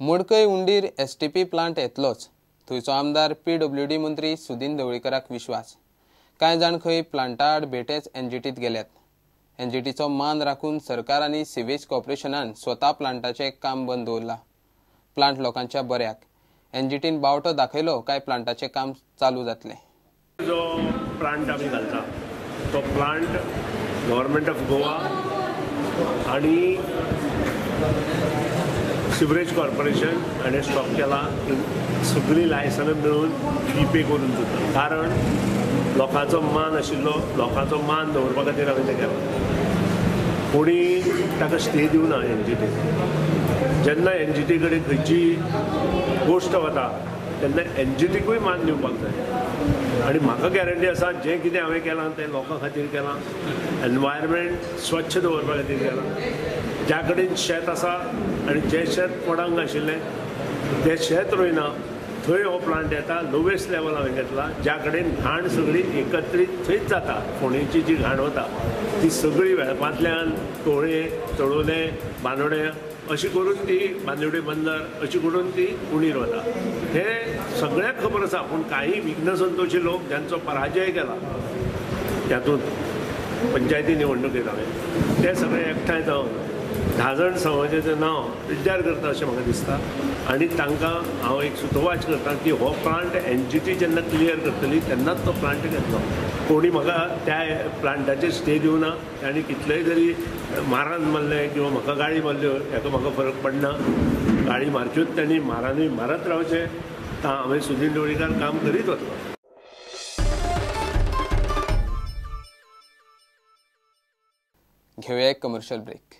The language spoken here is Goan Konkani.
मडकय उंडीर एसटीपी प्लांट येतलोच, थंयचो आमदार पीडब्ल्यूडी मंत्री सुदिन ढवळीकराक विश्वास. कांय जाण खंय प्लांटा आड बेटेच एनजीटीत गेल्यात. एनजीटीचो मान राखून सरकार आनी सिवेज कॉर्पोरेशनान स्वता प्लांटाचें काम बंद दवरलां. प्लांट लोकांच्या बऱ्याक. एनजीटीन बावटो दाखयलो काय प्लांटाचें काम चालू जातलें. जो प्लांट आमी घालता तो प्लांट गव्हर्मेंट ऑफ गोवा आनी सिवरेज कॉर्पोरेशन हाणें स्टॉप केला. सगळीं लायसनां मेळून फी पे करून दिता, कारण लोकांचो मान आशिल्लो, लोकांचो मान दवरपा खातीर हांवें तें केलां. कोणी ताका स्टे दिवना एनजीटी. जेन्ना एनजीटी कडेन खंयची गोश्ट वता तेन्ना एनजीटीकूय मान दिवपाक जाय. आनी म्हाका गॅरंटी आसा जें कितें हांवें केलां तें लोकां खातीर केलां, एनवायरमेंट स्वच्छ दवरपा खातीर केलां. ज्या कडेन शेत आसा आनी जें शेत पडंग आशिल्लें तें शेत रोयना थंय हो प्लांट येता. लोवेस्ट लेवल हांवें घेतला, ज्या कडेन घाण सगळी एकत्रीत थंयच जाता. फोंडेची जी घाण वता ती सगळी वेळपांतल्यान तोळे, तळोले, बांदोडे अशी करून ती बांदोडे बंदर अशी करून ती उणीर वता. हें सगळ्यांक खबर आसा, पूण काही विघ्नसंतोशी लोक ज्यांचो पराजय केला त्यातून पंचायती निवडणुकेत हांवें ते सगळे एकठांय जावन 10 जाण समाजाचें नांव पिड्ड्यार करता अशें म्हाका दिसता. आनी तांकां हांव एक सुतोवाच करता की हो प्लांट एनजीटी जेन्ना क्लियर करतली तेन्नाच तो प्लांट घेतलो. कोणी म्हाका त्या प्लांटाचेर स्टे दिवना आनी कितलेय जरी मारान मारलें किंवा म्हाका गाळी मारल्यो हाका म्हाका फरक पडना. गाळी मारच्योच तांणी, मारानूय मारत रावचें. हांवें सुदिन ढवळीकार काम करीत वतलो. घेवया एक कमर्शियल ब्रेक.